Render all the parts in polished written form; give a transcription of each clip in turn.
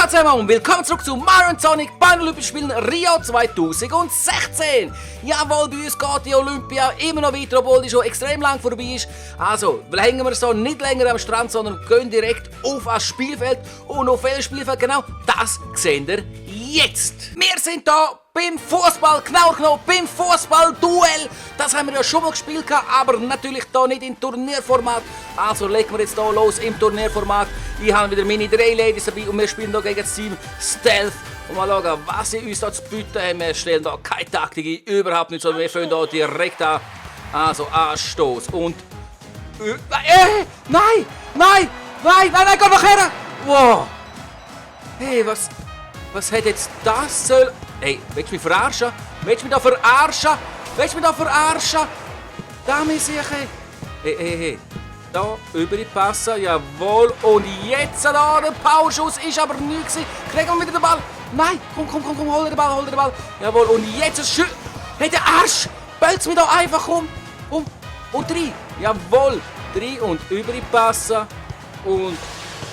zusammen und willkommen zurück zu Mario & Sonic bei den Olympischen Spielen Rio 2016. Jawohl, bei uns geht die Olympia immer noch weiter, obwohl die schon extrem lang vorbei ist. Also, hängen wir so nicht länger am Strand, sondern gehen direkt auf das Spielfeld. Und auf welches Spielfeld genau, das seht ihr jetzt. Wir sind da beim Fußball, genau beim Fußball-Duell. Das haben wir ja schon mal gespielt, aber natürlich hier nicht im Turnierformat. Also legen wir jetzt hier los im Turnierformat. Ich habe wieder meine 3 Ladies dabei und wir spielen hier gegen das Team Stealth. Und mal schauen, was sie uns da zu bieten haben. Wir stellen hier keine Taktik ein, überhaupt nicht, sondern wir fangen hier direkt an. Also Anstoß und... Nein, komm doch her! Wow! Hey, was hat jetzt das soll... Hey, willst du mich verarschen? Willst du mich da verarschen? Da muss ich... Hey. Da, überpassen, jawohl. Und jetzt da, der Powerschuss ist aber nichts gewesen. Kriegen wir wieder den Ball? Nein, komm, hol den Ball. Jawohl, und jetzt ein Schuss. Hey, der Arsch! Bölz mich da einfach um. Und 3. Jawohl, 3 und überpassen. Und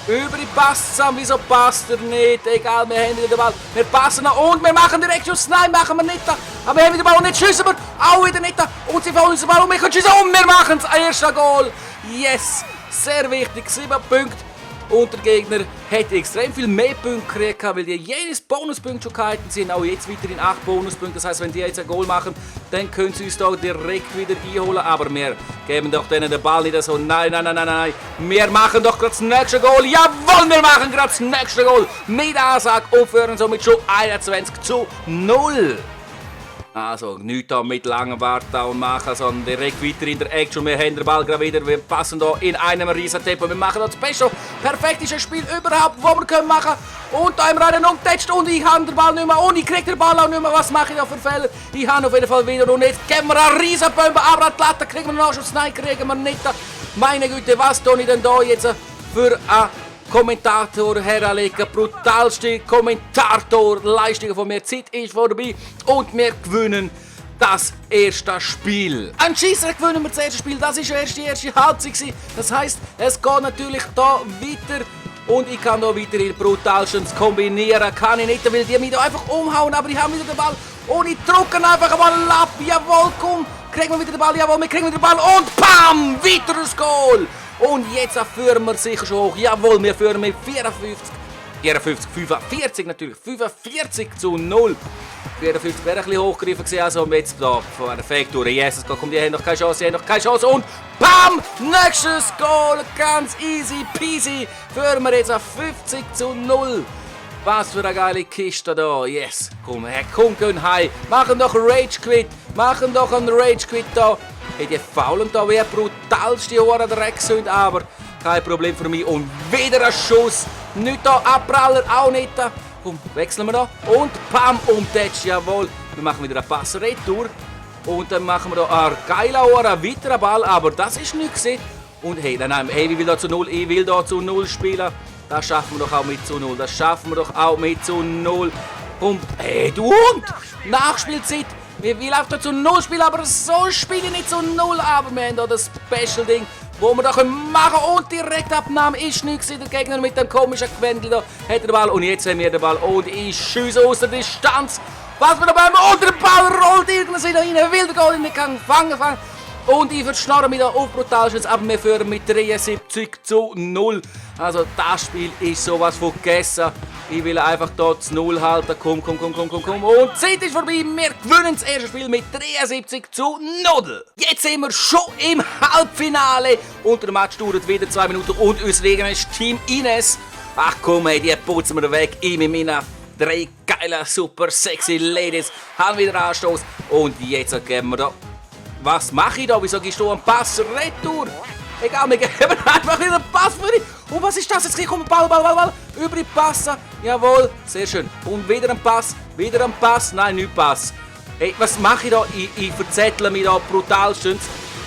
überpassen. Wieso passt er nicht? Egal, wir haben wieder den Ball. Wir passen noch und wir machen direkt Schuss. Nein, machen wir nicht da. Aber wir haben wieder den Ball und jetzt schiessen wir. Auch wieder nicht da. Und sie fallen uns den Ball und wir können schiessen. Und wir machen das erste Goal. Yes, sehr wichtig. 7 Punkte. Und der Gegner hat extrem viel mehr Punkte gekriegt, weil die jedes Bonuspunkt schon gehalten sind. Auch jetzt weiterhin 8 Bonuspunkte. Das heisst, wenn die jetzt ein Goal machen, dann können sie uns da direkt wieder einholen. Aber wir geben doch denen den Ball nicht so. Nein. Wir machen doch gerade das nächste Goal. Jawohl, wir machen gerade das nächste Goal. Mit Ansage und führen somit schon 21:0. Also, nichts da mit langem Warten und machen, sondern direkt weiter in der Action. Wir haben den Ball gerade wieder, wir passen hier in einem riesen Tempo. Wir machen das beste, perfekteste Spiel überhaupt, das wir machen können. Und da haben wir einen umgetatscht und ich habe den Ball nicht mehr und ich kriege den Ball auch nicht mehr. Was mache ich da für Fehler? Ich habe auf jeden Fall wieder und jetzt geben wir einen riesen Bombe, aber die Latte kriegen wir noch Schuss. Nein, kriegen wir nicht. Meine Güte, was tue ich denn da jetzt für einen Kommentator herlegen, brutalste Kommentatorleistung von mir. Die Zeit ist vorbei und wir gewinnen das erste Spiel. Ein Scheisser gewinnen wir das erste Spiel, das war erst die erste Halbzeit. Das heisst, es geht natürlich da weiter und ich kann da weiterhin brutalstens kombinieren. Kann ich nicht, weil die mich da einfach umhauen, aber ich habe wieder den Ball und ich drücke einfach mal ab. Jawohl, komm, kriegen wir wieder den Ball, jawohl, wir kriegen wieder den Ball und BAM! Weiteres Goal! Und jetzt führen wir sicher schon hoch. Jawohl, wir führen mit 45 natürlich. 45:0. 44 wäre ein bisschen hochgegriffen gewesen. Also jetzt da perfekt durch. Jesus, da kommt, die haben noch keine Chance. Und BAM! Nächstes Goal. Ganz easy peasy. Führen wir jetzt auf 50:0. Was für eine geile Kiste da. Yes. Komm, gehen heim. Machen doch einen Rage Quit da. Hey, die faulen da wie brutalste Dreck sind, aber kein Problem für mich. Und wieder ein Schuss. Nicht da, Abpraller auch nicht da. Komm, wechseln wir da. Und bam, umtätsch, jawohl. Wir machen wieder einen Pass retour. Und dann machen wir da einen geilen weiteren Ball, aber das ist nichts. Und hey, nein, hey, ich will da zu 0 spielen. Das schaffen wir doch auch mit zu 0. Und hey, du Hund! Nachspielzeit. Wie läuft da zu 0 spielen, aber so spiele ich nicht zu 0. Aber wir haben hier das Special-Ding, wo wir da machen können. Und Direktabnahme ist nichts. Der Gegner mit dem komischen Gewendel da hat den Ball. Und jetzt haben wir den Ball. Und ich schiesse aus der Distanz. Was wir da beim und der Ball rollt irgendwie da rein. Will der Goal in den Gang. Fangen. Und ich verschnarre mich da auf brutalstens. Aber wir führen mit 73:0. Also das Spiel ist sowas von gegessen. Ich will einfach hier zu 0 halten. Komm. Und die Zeit ist vorbei. Wir gewinnen das erste Spiel mit 73:0. Jetzt sind wir schon im Halbfinale. Und der Match dauert wieder 2 Minuten. Und unser Gegner ist Team Ines. Ach komm, hey, die putzen wir weg. Ich mit meinen 3 geilen, super sexy Ladies haben wieder Anstoß. Und jetzt geben wir da... Was mache ich da? Wieso gibst du einen Pass retour? Egal, wir geben einfach wieder einen Pass für dich. Und was ist das? Jetzt kommt Ball. Überpassen. Jawohl, sehr schön. Und wieder ein Pass. Nein, nicht Pass. Hey, was mache ich da? Ich verzettle mich da brutalstens.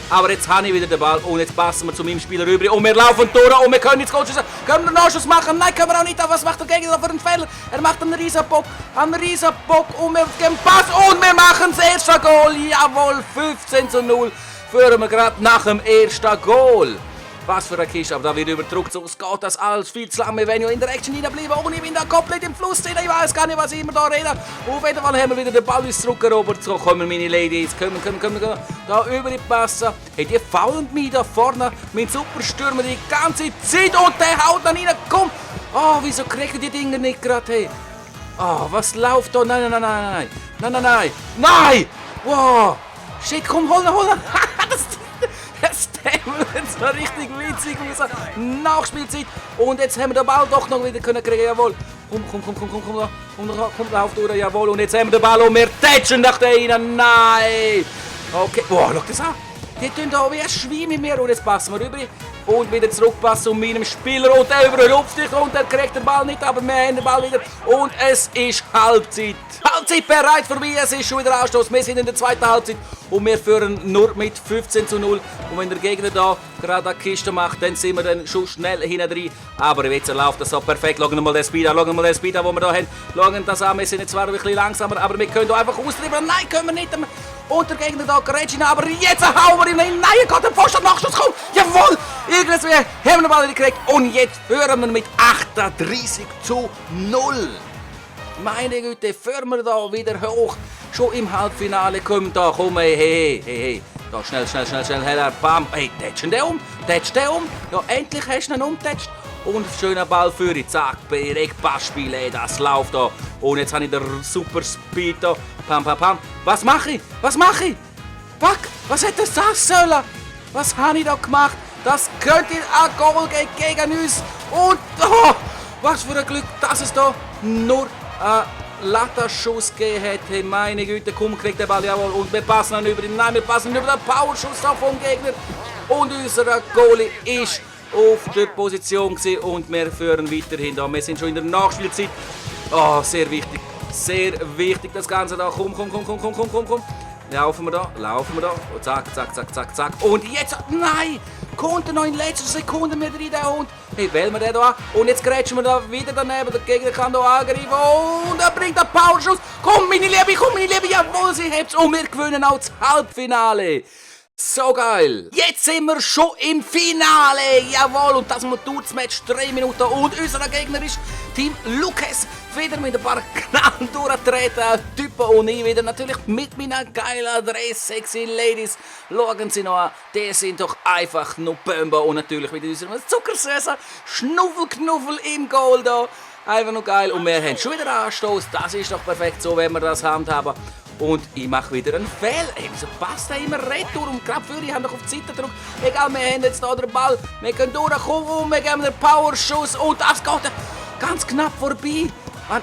Aber jetzt habe ich wieder den Ball und jetzt passen wir zu meinem Spieler rüber. Und wir laufen durch und wir können jetzt schiessen. Können wir einen Nachschuss machen? Nein, können wir auch nicht. Was macht der Gegner für einen Fehler? Er macht einen Riesenbock und wir geben Pass und wir machen das erste Goal. Jawohl, 15:0 führen wir gerade nach dem ersten Goal. Was für eine Kiste, aber da wird überdruckt, so es geht das alles viel zu lange, wenn ich in der Action hineinbleibe und ich bin da komplett im Fluss drin, ich weiß gar nicht, was ich immer da rede. Auf jeden Fall haben wir wieder den Ball uns zurückerobert, so kommen meine Ladies, kommen, da über die Passe. Hey, die faulen mich da vorne, mein Superstürmer die ganze Zeit und der haut dann rein, komm. Oh, wieso kriegen die Dinger nicht gerade, hey? Oh, was läuft da? Nein. Wow. Shit, komm, hol ihn. Das Dämmelt so richtig witzig aus. Nachspielzeit. Und jetzt haben wir den Ball doch noch wieder kriegen. Jawohl. Komm, lauf durch. Jawohl. Und jetzt haben wir den Ball und wir tätschen nach da rein. Nein. Okay. Wow, schau das an. Die tun da wie ein Schwein mit mir. Und jetzt passen wir rüber. Und wieder zurückpassen zu meinem Spieler. Und der überrupft dich und er kriegt den Ball nicht. Aber wir haben den Ball wieder. Und es ist Halbzeit. Halbzeit bereit vorbei. Es ist schon wieder Anstoß. Wir sind in der zweiten Halbzeit. Und wir führen nur mit 15:0. Und wenn der Gegner da gerade eine Kiste macht, dann sind wir dann schon schnell hinten drin. Aber jetzt läuft das so perfekt. Schauen wir mal den Speed an, den wir da haben. Schauen das an. Wir sind jetzt zwar ein bisschen langsamer, aber wir können da einfach austreiben. Nein, können wir nicht. Und der Gegner da grätscht, aber jetzt hauen wir ihn rein. Nein, er geht den Pfosten Nachschuss. Komm, jawohl. Irgendwie haben wir den Ball wieder gekriegt. Und jetzt führen wir mit 38:0. Meine Güte, führen wir da wieder hoch. Schon im Halbfinale kommt da, komm, hey. Da, schnell, heller, bam. Hey, tätsch den um. Ja, endlich hast du ihn umtätscht. Und schöner Ball für ihn, zack, direkt Passspiel, ey, das läuft da. Und jetzt habe ich den super Speed da. Pam. Was mache ich? Fuck, was hätte das sollen? Was habe ich da gemacht? Das könnte ein Goal gegen uns. Und, oh, was für ein Glück, dass es da nur Latterschuss gegeben hätte. Meine Güte, komm, kriegt der Ball, jawohl. Und wir passen dann über den Powerschuss vom Gegner. Und unser Goalie ist auf der Position gewesen. Und wir führen weiterhin da. Wir sind schon in der Nachspielzeit. Oh, sehr wichtig das Ganze da. Komm. Laufen wir da. Und zack. Und jetzt, nein! Kommt er noch in letzter Sekunde mit rein, der Hund. Hey, wählen wir den da an. Und jetzt grätschen wir da wieder daneben. Der Gegner kann da angreifen. Und er bringt einen Powerschuss. Komm, meine Liebe. Jawohl, sie habt's. Und wir gewinnen auch das Halbfinale. So geil. Jetzt sind wir schon im Finale. Jawohl. Und das tut das Match 3 Minuten. Und unser Gegner ist Team Lucas. Wieder mit ein paar Knallen durchtreten. Typen und ich wieder natürlich mit meinen geilen 3 sexy Ladies. Schauen Sie noch an. Die sind doch einfach nur Bömber. Und natürlich mit unserem zuckersüßen Schnuffelknuffel im Goal da. Einfach nur geil. Und wir haben schon wieder Anstoß. Das ist doch perfekt so, wenn wir das handhaben. Und ich mache wieder einen Fehler. Hey, wieso passt der immer retour? Und gerade für ich habe noch auf die Seite gedrückt. Egal, wir haben jetzt hier den Ball. Wir können durchkommen und wir geben einen Powerschuss. Und das geht ganz knapp vorbei.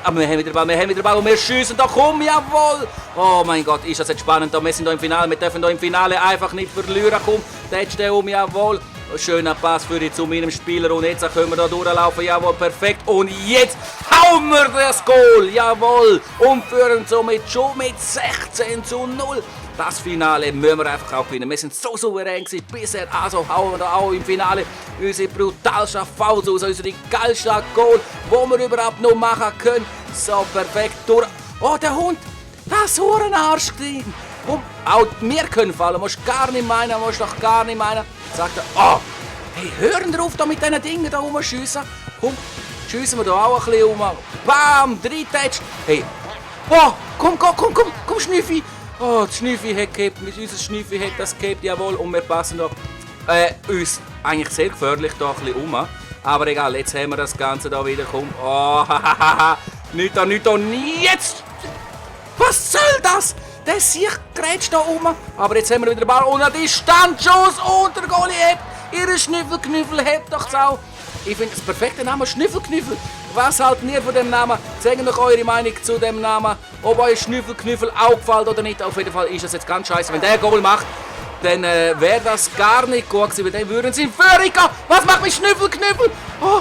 Aber wir haben wieder den Ball und wir schiessen da. Komm, jawohl. Oh mein Gott, ist das jetzt spannend. Wir sind hier im Finale. Wir dürfen hier im Finale einfach nicht verlieren. Komm, tätsch den jawohl. Schöner Pass für dich zu meinem Spieler. Und jetzt können wir da durchlaufen. Jawohl, perfekt. Und jetzt hauen wir das Goal. Jawohl. Und führen somit schon mit 16:0. Das Finale müssen wir einfach auch gewinnen. Wir sind so souverän gewesen bisher. Also hauen wir da auch im Finale unsere brutalste Fouls aus. Unsere geilste Goal, wo wir überhaupt noch machen können. So perfekt durch. Oh, der Hund. Das Hurenarsch. Komm, auch wir können fallen. Musst doch gar nicht meinen. Sagt er, oh, hey, hören drauf da mit diesen Dingen da rumschiessen. Komm, schiessen wir da auch ein bisschen rum. Bam, 3 Touch. Hey, oh, komm, Schnüffi. Oh, das Schnüffi hat gehabt, unser Schnüffi hat das gehabt, jawohl. Und wir passen da uns eigentlich sehr gefährlich da ein bisschen um. Aber egal, jetzt haben wir das Ganze da wieder. Komm, oh, nicht da, jetzt. Was soll das? Der sich grätscht da rum. Aber jetzt haben wir wieder den Ball und einen Distanzschuss. Und der Goalie hebt ihren Schnüffelknüffel. Hebt doch auch. Ich finde das perfekte Name, Schnüffelknüffel. Was haltet ihr von dem Namen? Sagt doch eure Meinung zu dem Namen. Ob euch Schnüffelknüffel auch gefällt oder nicht. Auf jeden Fall ist das jetzt ganz scheiße. Wenn der Goal macht, dann wäre das gar nicht gut gewesen. Weil dann würden sie in Führung gehen. Was macht mit Schnüffelknüffel? Oh,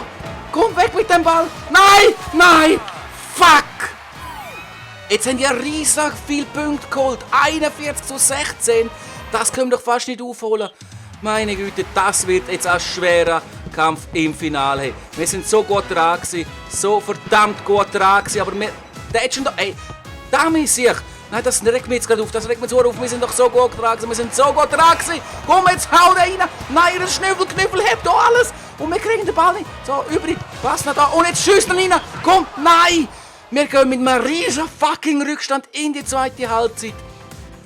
komm weg mit dem Ball. Nein. Fuck. Jetzt haben die riesig viele Punkte geholt. 41:16. Das können wir doch fast nicht aufholen. Meine Güte, das wird jetzt ein schwerer Kampf im Finale. Wir sind so gut dran gewesen. So verdammt gut dran gewesen. Aber wir tätschen da. Ey, da muss ich. Nein, das regt mich jetzt gerade auf, das regt mich so auf. Wir sind doch so gut dran gewesen, wir sind so gut dran gewesen. Komm, jetzt hau rein. Nein, ihr Knüffel hebt hier alles. Und wir kriegen den Ball nicht. So, übrig, pass noch da. Und jetzt schießt er rein. Komm, nein. Wir gehen mit einem riesen fucking Rückstand in die zweite Halbzeit.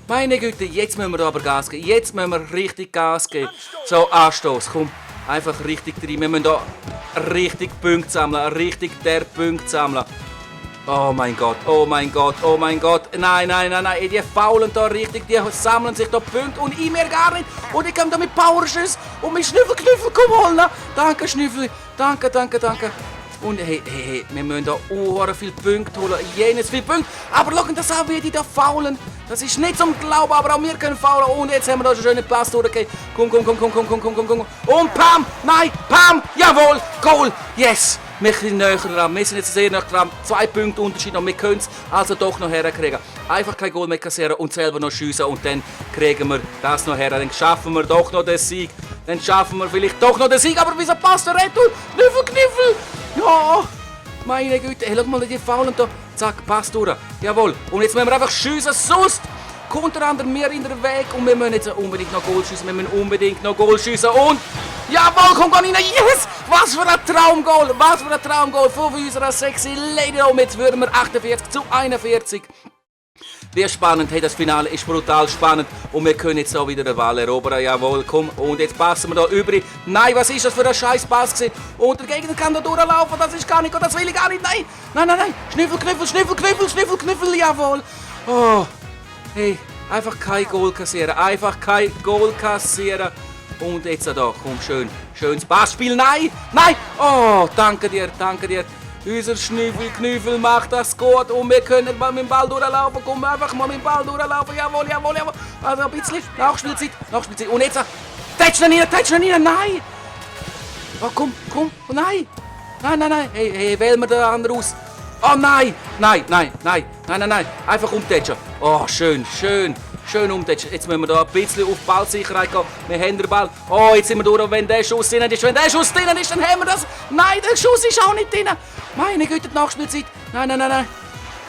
Meine Güte, jetzt müssen wir aber Gas geben. Jetzt müssen wir richtig Gas geben. So, Anstoß, komm. Einfach richtig drin. Wir müssen hier richtig Punkte sammeln. Richtig der Punkte sammeln. Oh mein Gott, oh mein Gott, oh mein Gott. Nein, nein, nein, nein. Die faulen da richtig. Die sammeln sich da Punkte. Und ich mehr gar nicht. Und ich komme da mit Powerschüssen. Und mit Knüffel, komm holen. Danke, Schnüffel. Danke, danke, danke. Und hey, wir müssen da viele Punkte holen. Jenes viele Punkte. Aber schauen das an, wie die da faulen. Das ist nicht zum Glauben, aber auch wir können faulen. Und jetzt haben wir da schon einen schönen Pass durchgegeben. Komm. Und Pam! Nein, Pam! Jawohl! Goal! Yes! Wir sind näher dran. Wir sind jetzt sehr näher dran. 2 Punkte Unterschied und wir können es also doch noch herkriegen. Einfach kein Goal mehr kassieren und selber noch schiessen. Und dann kriegen wir das noch her. Dann schaffen wir doch noch den Sieg. Dann schaffen wir vielleicht doch noch den Sieg. Aber wieso passt der Retour? Knüffel! Ja! Meine Güte. Hey, schau mal, die faulen da. Zack, Pass durch. Jawohl. Und jetzt müssen wir einfach schiessen. Sonst kommt der andere mir in den Weg. Und wir müssen jetzt unbedingt noch Goal schiessen. Wir müssen unbedingt noch Goal schiessen. Und jawohl, kommt rein. Yes! Was für ein Traumgoal. Was für ein Traumgoal von unserer sexy Lady. Und jetzt würden wir 48-41. Wie spannend, hey, das Finale ist brutal spannend und wir können jetzt auch wieder den Ball erobern, jawohl, komm, und jetzt passen wir da übrig. Nein, was ist das für ein scheiß Pass gewesen? Und der Gegner kann da durchlaufen, das ist gar nicht, das will ich gar nicht, nein, Schnüffel, jawohl. Oh, hey, einfach kein Goal kassieren, und jetzt da, komm, schönes Passspiel, nein, oh, danke dir. Unser Knüffel macht das gut und wir können mal mit dem Ball durchlaufen. Komm, einfach mal mit dem Ball durchlaufen. Jawohl. Also ein bisschen Nachspielzeit. Und jetzt, tätsch ihn rein, nein. Oh, komm, nein. Hey, wählen wir den anderen aus. Oh, nein. Einfach umtätschen. Oh, schön umtätschen. Jetzt müssen wir da ein bisschen auf Ballsicherheit gehen. Wir haben den Ball. Oh, jetzt sind wir durch. Wenn der Schuss drin ist, dann haben wir das. Nein, der Schuss ist auch nicht drin. Meine Güte, die Nachspielzeit. Nein.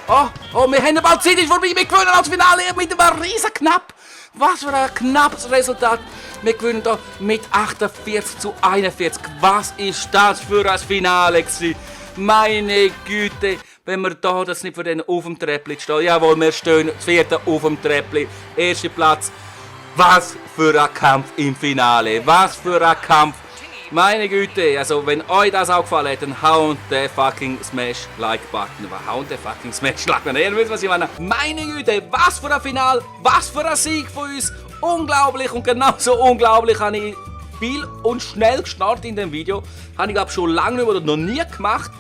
Oh, wir haben den Ball. Zeit ist vorbei. Wir gewinnen das Finale mit einem riesen Knapp. Was für ein knappes Resultat. Wir gewinnen da mit 48-41. Was ist das für ein Finale gewesen? Meine Güte. Wenn wir da das nicht für den auf dem Treppli stehen. Jawohl, wir stehen 4. auf dem Treppli. 1. Platz. Was für ein Kampf im Finale. Was für ein Kampf. Meine Güte, also wenn euch das auch gefallen hat, dann haut den fucking Smash-Like-Button. Haut den fucking Smash-Like-Button. Ihr wisst, was ich meine. Meine Güte, was für ein Finale. Was für ein Sieg von uns. Unglaublich und genauso unglaublich habe ich viel und schnell gestartet in dem Video. Habe ich glaube schon lange nicht oder noch nie gemacht.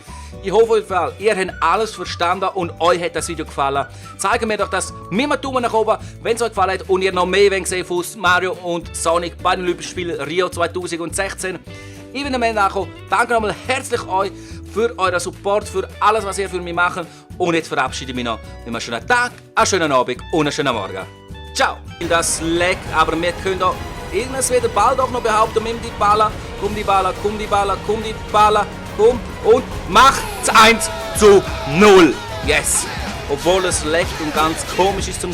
Ich hoffe auf jeden Fall, ihr habt alles verstanden und euch hat das Video gefallen. Zeigt mir doch das mit einem Daumen nach oben, wenn es euch gefallen hat und ihr noch mehr sehen von Mario und Sonic bei den Olympischen Spielen Rio 2016. Ich bin am Ende angekommen. Danke nochmal herzlich euch für euren Support, für alles, was ihr für mich macht. Und jetzt verabschiede ich mich noch mit einem schönen Tag, einen schönen Abend und einen schönen Morgen. Ciao! Das leckt, aber wir können da irgendwas wieder Ball doch noch behaupten. Nimm die Baller, komm die Baller. Komm und mach 1:0. Yes! Obwohl es leckt und ganz komisch ist zum